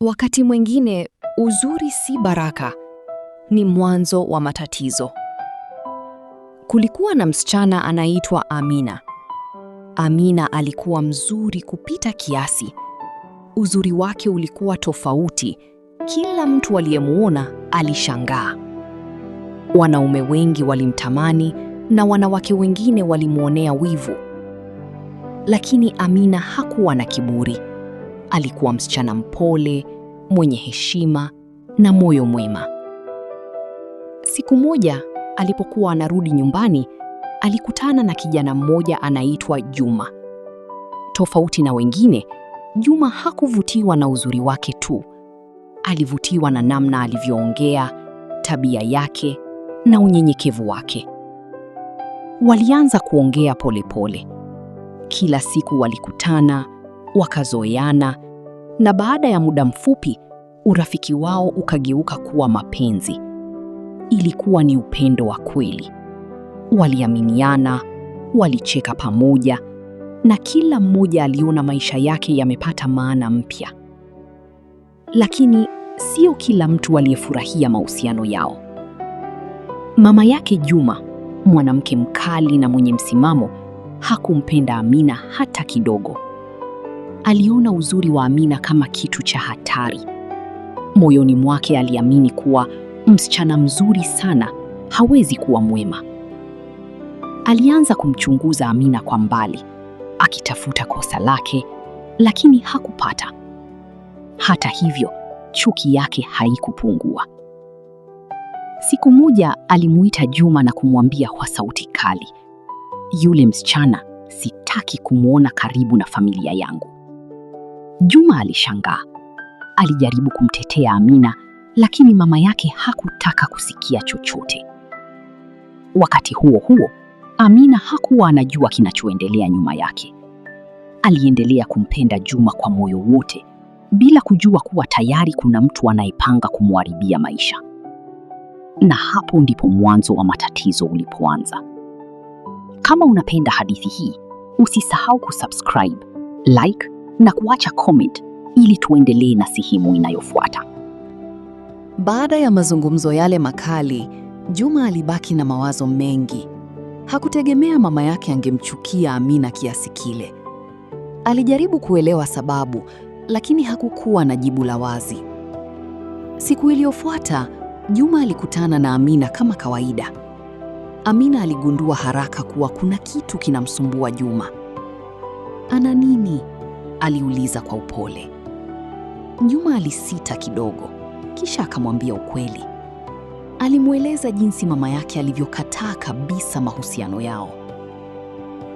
Wakati mwingine uzuri si baraka, ni mwanzo wa matatizo. Kulikuwa na msichana anaitwa Amina. Amina alikuwa mzuri kupita kiasi. Uzuri wake ulikuwa tofauti. Kila mtu aliyemuona alishangaa. Wanaume wengi walimtamani na wanawake wengine walimwonea wivu. Lakini Amina hakuwa na kiburi. Alikuwa msichana mpole, mwenye heshima na moyo mwema. Siku moja alipokuwa anarudi nyumbani, alikutana na kijana mmoja anaitwa Juma. Tofauti na wengine, Juma hakuvutiwa na uzuri wake tu. Alivutiwa na namna alivyoongea, tabia yake na unyenyekevu wake. Walianza kuongea polepole. Kila siku walikutana, wakazoeana, na baada ya muda mfupi urafiki wao ukageuka kuwa mapenzi. Ilikuwa ni upendo wa kweli. Waliaminiana, walicheka pamoja, na kila mmoja aliona maisha yake yamepata maana mpya. Lakini sio kila mtu aliyefurahia mahusiano yao. Mama yake Juma, mwanamke mkali na mwenye msimamo, hakumpenda Amina hata kidogo. Aliona uzuri wa Amina kama kitu cha hatari. Moyoni mwake aliamini kuwa msichana mzuri sana hawezi kuwa mwema. Alianza kumchunguza Amina kwa mbali, akitafuta kosa lake, lakini hakupata. Hata hivyo, chuki yake haikupungua. Siku moja alimuita Juma na kumwambia kwa sauti kali, yule msichana sitaki kumwona karibu na familia yangu. Juma alishangaa. Alijaribu kumtetea Amina, lakini mama yake hakutaka kusikia chochote. Wakati huo huo, Amina hakuwa anajua kinachoendelea nyuma yake. Aliendelea kumpenda Juma kwa moyo wote, bila kujua kuwa tayari kuna mtu anayepanga kumharibia maisha. Na hapo ndipo mwanzo wa matatizo ulipoanza. Kama unapenda hadithi hii, usisahau kusubscribe, like na kuacha comment ili tuendelee na sehemu inayofuata. Baada ya mazungumzo yale makali, Juma alibaki na mawazo mengi. Hakutegemea mama yake angemchukia Amina kiasi kile. Alijaribu kuelewa sababu, lakini hakukuwa na jibu la wazi. Siku iliyofuata, Juma alikutana na Amina kama kawaida. Amina aligundua haraka kuwa kuna kitu kinamsumbua Juma. Ana nini? Aliuliza kwa upole. Juma alisita kidogo, kisha akamwambia ukweli. Alimweleza jinsi mama yake alivyokataa kabisa mahusiano yao.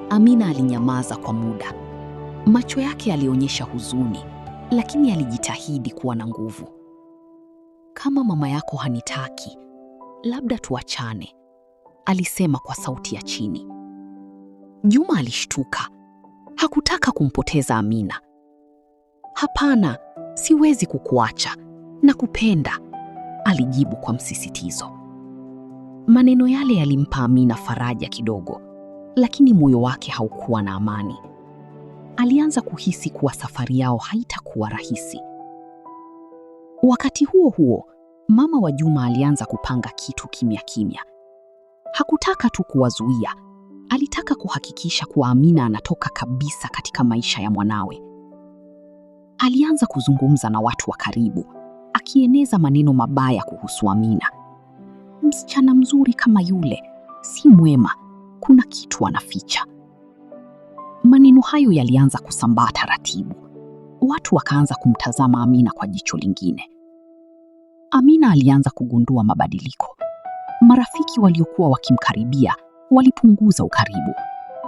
Amina alinyamaza kwa muda. Macho yake yalionyesha huzuni, lakini alijitahidi kuwa na nguvu. Kama mama yako hanitaki, labda tuachane, alisema kwa sauti ya chini. Juma alishtuka. Hakutaka kumpoteza Amina. Hapana, siwezi kukuacha, nakupenda, alijibu kwa msisitizo. Maneno yale yalimpa Amina faraja kidogo, lakini moyo wake haukuwa na amani. Alianza kuhisi kuwa safari yao haitakuwa rahisi. Wakati huo huo, mama wa Juma alianza kupanga kitu kimya kimya. Hakutaka tu kuwazuia, alitaka kuhakikisha kuwa Amina anatoka kabisa katika maisha ya mwanawe. Alianza kuzungumza na watu wa karibu, akieneza maneno mabaya kuhusu Amina. Msichana mzuri kama yule si mwema, kuna kitu anaficha. Maneno hayo yalianza kusambaa taratibu. Watu wakaanza kumtazama Amina kwa jicho lingine. Amina alianza kugundua mabadiliko. Marafiki waliokuwa wakimkaribia walipunguza ukaribu.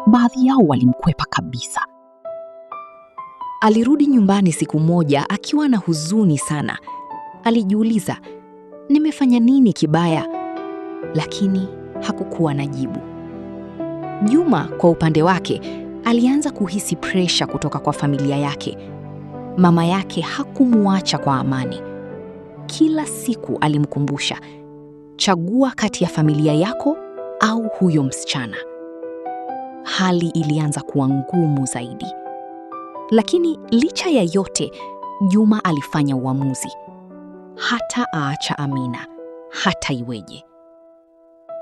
Baadhi yao walimkwepa kabisa. Alirudi nyumbani siku moja akiwa na huzuni sana. Alijiuliza, nimefanya nini kibaya? Lakini hakukuwa na jibu. Juma kwa upande wake alianza kuhisi presha kutoka kwa familia yake. Mama yake hakumuacha kwa amani. Kila siku alimkumbusha, chagua kati ya familia yako au huyo msichana. Hali ilianza kuwa ngumu zaidi. Lakini licha ya yote, Juma alifanya uamuzi. Hata aacha Amina, hata iweje.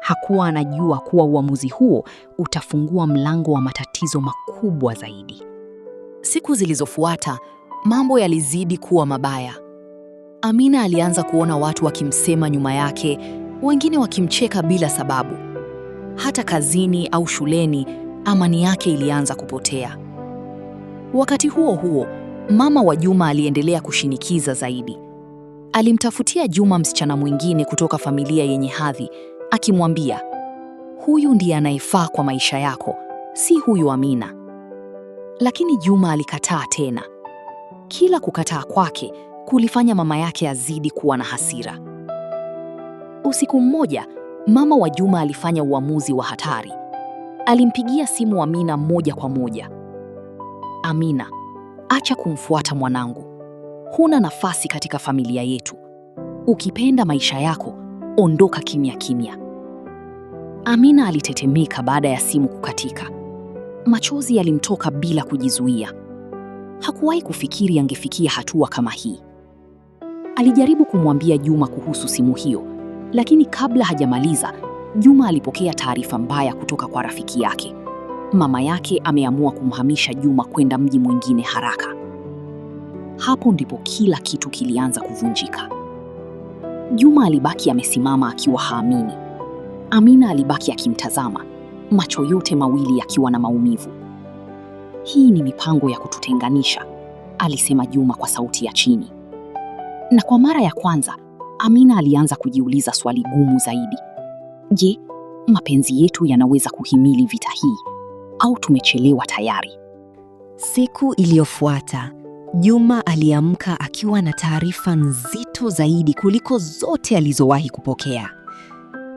Hakuwa anajua kuwa uamuzi huo utafungua mlango wa matatizo makubwa zaidi. Siku zilizofuata, mambo yalizidi kuwa mabaya. Amina alianza kuona watu wakimsema nyuma yake, wengine wakimcheka bila sababu. Hata kazini au shuleni, amani yake ilianza kupotea. Wakati huo huo, mama wa Juma aliendelea kushinikiza zaidi. Alimtafutia Juma msichana mwingine kutoka familia yenye hadhi, akimwambia, "Huyu ndiye anayefaa kwa maisha yako, si huyu Amina." Lakini Juma alikataa tena. Kila kukataa kwake kulifanya mama yake azidi kuwa na hasira. Usiku mmoja, mama wa Juma alifanya uamuzi wa hatari. Alimpigia simu Amina moja kwa moja. "Amina, acha kumfuata mwanangu. Huna nafasi katika familia yetu. Ukipenda maisha yako, ondoka kimya kimya." Amina alitetemeka baada ya simu kukatika. Machozi yalimtoka bila kujizuia. Hakuwahi kufikiri angefikia hatua kama hii. Alijaribu kumwambia Juma kuhusu simu hiyo, lakini kabla hajamaliza, Juma alipokea taarifa mbaya kutoka kwa rafiki yake. Mama yake ameamua kumhamisha Juma kwenda mji mwingine haraka. Hapo ndipo kila kitu kilianza kuvunjika. Juma alibaki amesimama akiwa haamini. Amina alibaki akimtazama, macho yote mawili yakiwa na maumivu. "Hii ni mipango ya kututenganisha," alisema Juma kwa sauti ya chini. Na kwa mara ya kwanza, Amina alianza kujiuliza swali gumu zaidi. Je, mapenzi yetu yanaweza kuhimili vita hii au tumechelewa tayari? Siku iliyofuata, Juma aliamka akiwa na taarifa nzito zaidi kuliko zote alizowahi kupokea.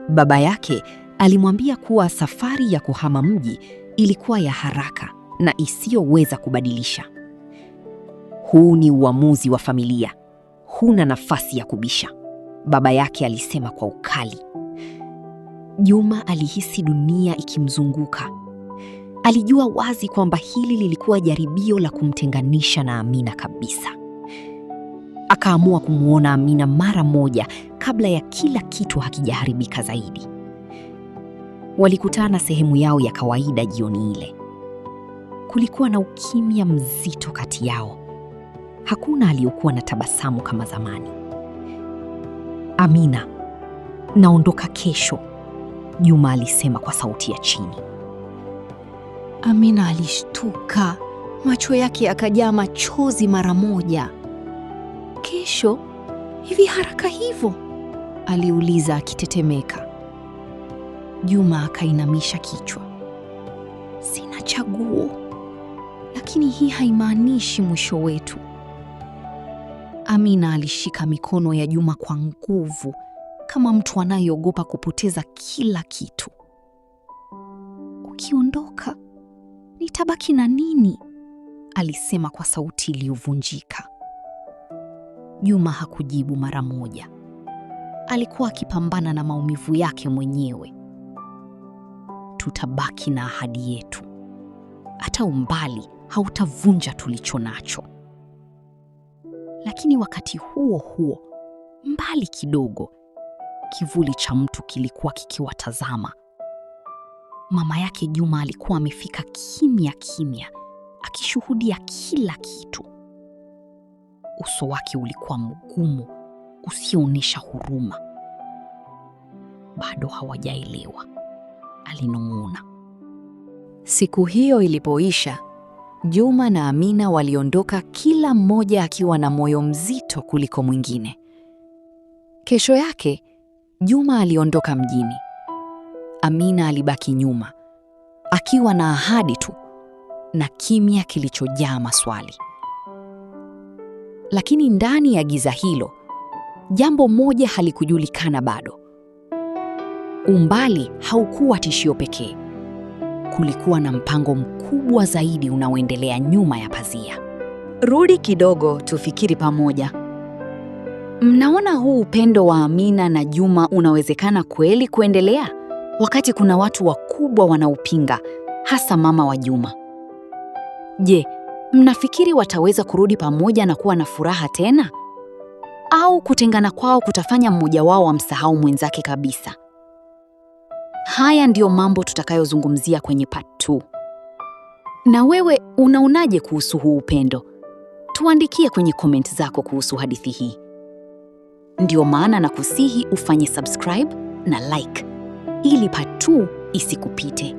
Baba yake alimwambia kuwa safari ya kuhama mji ilikuwa ya haraka na isiyoweza kubadilisha. "Huu ni uamuzi wa familia. Huna nafasi ya kubisha," baba yake alisema kwa ukali. Juma alihisi dunia ikimzunguka. Alijua wazi kwamba hili lilikuwa jaribio la kumtenganisha na Amina kabisa. Akaamua kumwona Amina mara moja kabla ya kila kitu hakijaharibika zaidi. Walikutana sehemu yao ya kawaida jioni ile. Kulikuwa na ukimya mzito kati yao. Hakuna aliyokuwa na tabasamu kama zamani. "Amina, naondoka kesho," Juma alisema kwa sauti ya chini. Amina alishtuka, macho yake yakajaa machozi mara moja. "Kesho? Hivi haraka hivyo?" aliuliza akitetemeka. Juma akainamisha kichwa. "Sina chaguo, lakini hii haimaanishi mwisho wetu." Amina alishika mikono ya Juma kwa nguvu, kama mtu anayeogopa kupoteza kila kitu. "Ukiondoka, nitabaki na nini?" alisema kwa sauti iliyovunjika. Juma hakujibu mara moja. Alikuwa akipambana na maumivu yake mwenyewe. "Tutabaki na ahadi yetu. Hata umbali hautavunja tulicho nacho." Lakini wakati huo huo, mbali kidogo, kivuli cha mtu kilikuwa kikiwatazama. Mama yake Juma alikuwa amefika kimya kimya, akishuhudia kila kitu. Uso wake ulikuwa mgumu, usioonyesha huruma. "Bado hawajaelewa," alinong'ona. Siku hiyo ilipoisha, Juma na Amina waliondoka, kila mmoja akiwa na moyo mzito kuliko mwingine. Kesho yake, Juma aliondoka mjini. Amina alibaki nyuma, akiwa na ahadi tu na kimya kilichojaa maswali. Lakini ndani ya giza hilo, jambo moja halikujulikana bado. Umbali haukuwa tishio pekee. Kulikuwa na mpango mkubwa zaidi unaoendelea nyuma ya pazia. Rudi kidogo tufikiri pamoja. Mnaona huu upendo wa Amina na Juma unawezekana kweli kuendelea wakati kuna watu wakubwa wanaupinga, hasa mama wa Juma? Je, Mnafikiri wataweza kurudi pamoja na kuwa na furaha tena? Au kutengana kwao kutafanya mmoja wao amsahau mwenzake kabisa? Haya ndiyo mambo tutakayozungumzia kwenye part 2. Na wewe unaonaje kuhusu huu upendo? Tuandikie kwenye comment zako kuhusu hadithi hii. Ndiyo maana nakusihi ufanye subscribe na like ili part 2 isikupite.